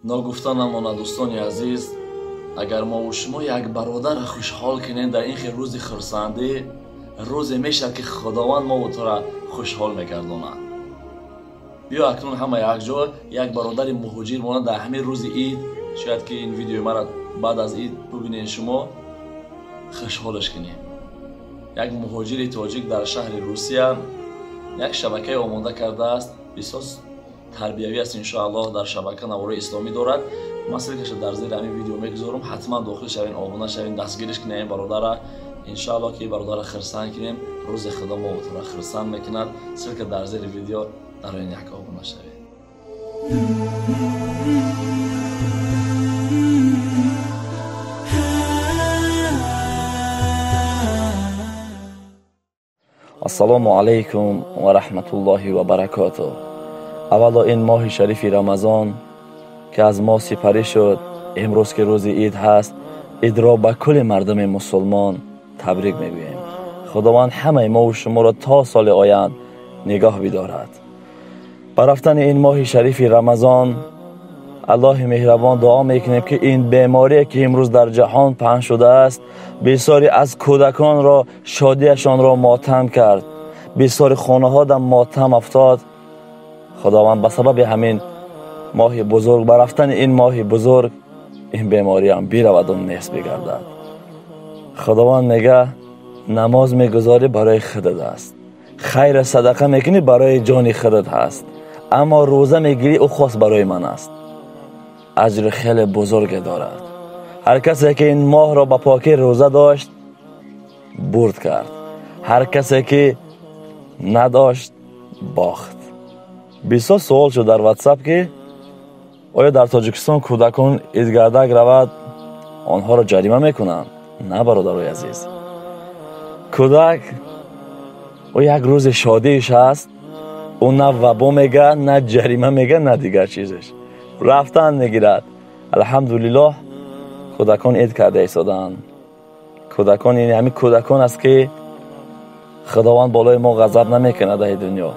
Ногуфта намонад, дӯстони азиз, агар мо ва шумо як бародарро хушҳол кунем дар ин хел рӯзи хурсандӣ, рӯзе мешавад ки Худованд мо ва туро хушҳол мегардонад. Биё акнун ҳама якҷо як бародари муҳоҷир монад дар ҳамин рӯзи ид, шояд ки ин видеои маро баъд аз ид бубинед, шумо хушҳолаш кунем. Як муҳоҷири тоҷик дар шаҳри Русия як шабакае омода кардааст, бисёр тарбиявӣ аст, иншоаллоҳ дар шабака навораи исломӣ дорад. Ман ссылкаша дар зери ҳамин видео мегузорам, ҳатман дохил шавен, обуна шавен, дастгириш кунем ин бародара. Иншоаллоҳ ки бародара хирсанд кунем, рӯзи Худо мо туро хирсанд мекунад. Ссылка дар зери видео, дар ин як обуна шавед. Ассалому алайкум ва раҳматуллоҳи ва баракотуҳ. Аввало ин моҳи шарифи Рамазон ки аз мо сипарӣ шуд, имрӯз ки рӯзи ид ҳаст, идро ба кулли мардуми мусулмон табрик мегӯем. Худованд ҳамаи мо ва шуморо то соли оянд нигоҳ бидорад. Ба рафтани ин моҳи шарифи Рамазон Аллоҳи меҳрабон дуо мекунем ки ин беморие ки имрӯз дар ҷаҳон паҳн шудааст, бисёре аз кӯдаконро шодиашонро мотам кард, бисёри хонаҳо дар мотам афтод. Худованд ба сабаби ҳамин моҳи бузург, ба рафтани ин моҳи бузург, ин бемориам бираваду нест бигардад. Худованд мега намоз мегузорӣ барои худат аст, хайр садақа мекунӣ барои ҷони худат ҳаст, аммо рӯза мегирӣ ӯ хос барои ман аст. Аҷри хеле бузурге дорад. Ҳар касе ки ин моҳро ба покӣ рӯза дошт, бурд кард, ҳар касе ки надошт, бохт. Бисёр суол шуд дар WhatsApp ки оё дар Тоҷикистон кӯдакон идгардак равад, онҳоро ҷарима мекунанд? На, бародарои азиз, кӯдак ӯ як рӯзи шодииш ҳаст, ӯ на вабо мега, на ҷарима мега, на дигар чизеш. Рафтан мегирад. Алҳамдулиллоҳ, кӯдакон ид карда истодаанд. Кӯдакон ин ҳамин кӯдакон аст ки Худованд болои мо ғазаб намекунад дар дунё.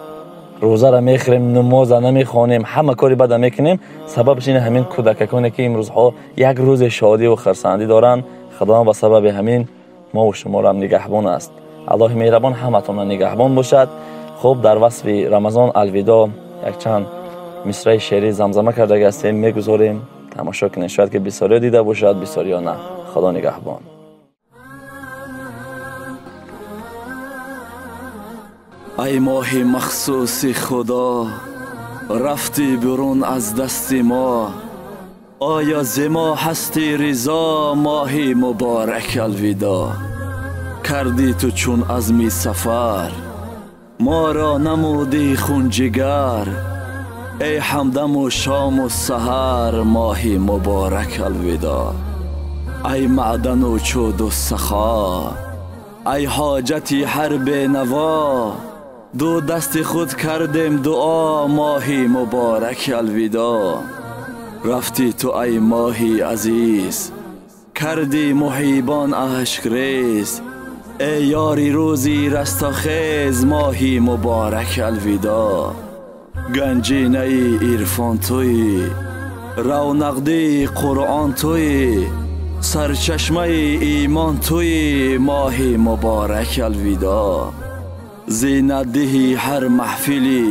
Рӯзаро мехӯрем, намоза намехонем, ҳама кори бада мекунем. Сабабаш ин ҳамин кӯдакаконе ки имрӯзҳо як рӯзи шодӣ ва хурсандӣ доранд. Худованд ба сабаби ҳамин мо ва шуморо ҳам нигаҳбон аст. Аллоҳи меҳрабон ҳаматонро нигаҳбон бошад. Хуб, дар васфи Рамазон алвидо якчанд мисраи шеърӣ замзама кардаги ҳастем, мегузорем, тамошо кунед. Шояд ки бисёриё дида бошад, бисёриё на. Худо нигаҳбон. Ай моҳи махсуси Худо, рафтӣ берун аз дасти мо, оё зи мо ҳасти ризо, моҳи муборак алвидо. Кардӣ ту чун азми сафар, моро намудӣ хунҷигар, эй ҳамдаму шому саҳар, моҳи муборак алвидо. Ай маъдану чӯду сахо, ай ҳоҷати ҳар бенаво, ду дасти худ кардем дуо, моҳи муборак алвидо. Рафтӣ ту ай моҳи азиз, кардӣ муҳибон ашкрез, эй ёри рӯзи растохез, моҳи муборак алвидо. Ганҷинаи ирфон туӣ, равнақдии Қуръон туӣ, сарчашмаи имон туӣ, моҳи муборак алвидо. Зинатдиҳи ҳар маҳфилӣ,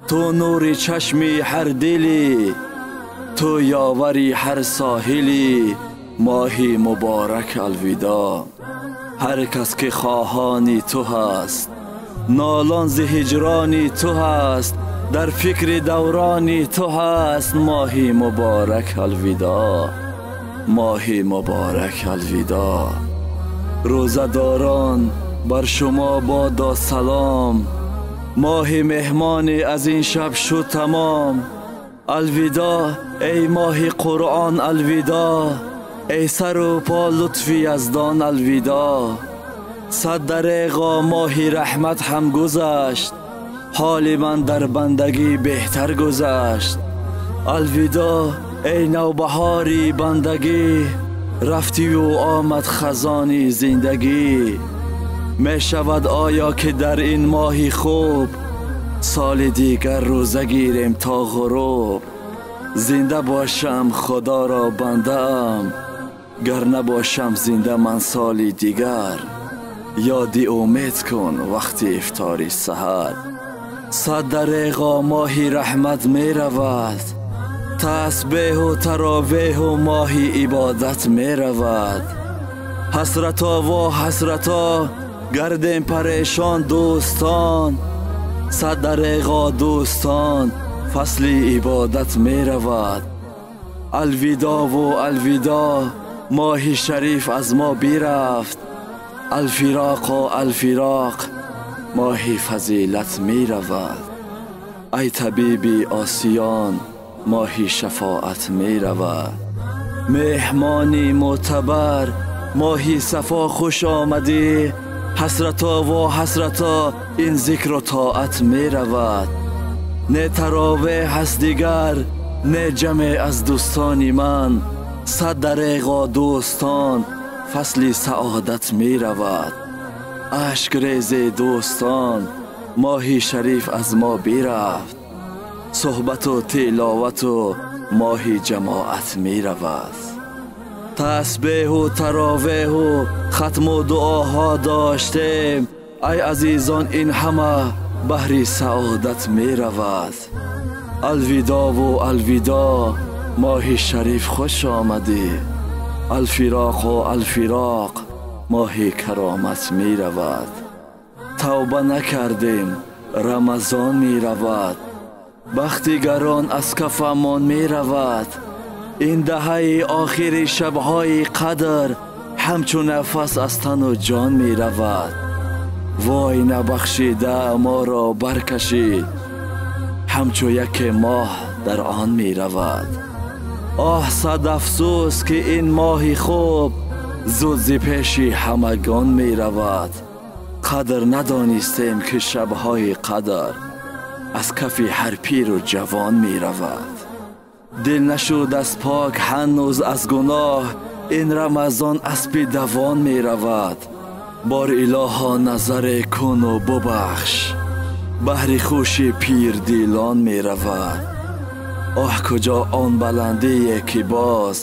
ту нури чашми ҳар дилӣ, ту ёвари ҳар соҳилӣ, моҳи муборак алвидо. Ҳар кас ки хоҳони ту ҳаст, нолон зи ҳиҷрони ту ҳаст, дар фикри даврони ту ҳаст, моҳи муборак алвидо, моҳи муборак алвидо. Рӯзадорон бар шумо бодо салом, моҳи меҳмони аз ин шаб шуд тамом. Алвидо эй моҳи Қуръон алвидо, эй сару по лутфи яздон алвидо. Сад дареғо моҳи раҳмат ҳам гузашт, ҳоли ман дар бандагӣ беҳтар гузашт. Алвидо эй навбаҳори бандагӣ, рафтиву омад хазони зиндагӣ. Мешавад оё ки дар ин моҳи хуб, соли дигар рӯза гирем то ғуруб. Зинда бошам Худоро бандаам, гар набошам зинда ман соли дигар. Ёди умед кун вақти ифтори саҳар. Сад дареғо моҳи раҳмат меравад, тасбеҳу таровеҳу моҳи ибодат меравад. Ҳасрато во ҳасрато гардем парешон дӯстон, сад дареғо дӯстон фасли ибодат меравад. Алвидову алвидо моҳи шариф аз мо бирафт, алфироқу алфироқ моҳи фазилат меравад. Ай табиби осиён моҳи шафоат меравад. Меҳмони мӯътабар моҳи сафо хуш омадӣ, ҳасрато во ҳасрато ин зикру тоат меравад. Не таровеҳ ҳаст дигар, не ҷамъе аз дӯстони ман, сад дареғо дӯстон фасли саодат меравад. Ашк резе дӯстон моҳи шариф аз мо бирафт, суҳбату тиловату моҳи ҷамоат меравад. Тасбеҳу таровеҳу хатму дуоҳо доштем, ай азизон ин ҳама баҳри саодат меравад. Алвидову алвидо моҳи шариф хуш омадӣ, алфироқу алфироқ моҳи каромат меравад. Тавба накардем Рамазон меравад, бахти гарон аз кафамон меравад. Ин даҳаи охири шабҳои қадр ҳамчун нафас аз тану ҷон меравад. Вой набахшида моро баркашид, ҳамчу яке моҳ дар он меравад. Оҳ сад афсӯс ки ин моҳи хуб зуд зи пеши ҳамагон меравад. Қадр надонистем ки шабҳои қадр аз кафи ҳар пиру ҷавон меравад. Дил нашуд аз пок ҳанӯз аз гуноҳ, ин Рамазон аспи давон меравад. Бор илоҳо назаре куну бубахш, баҳри хуши пирдилон меравад. Оҳ куҷо он баландие ки боз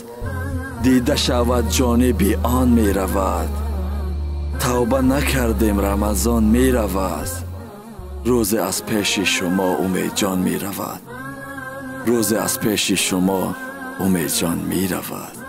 дида шавад ҷониби он меравад. Тавба накардем Рамазон меравад, рӯзе аз пеши шумо Умедҷон меравад. Рӯзе аз пеши шумо Умедҷон меравад.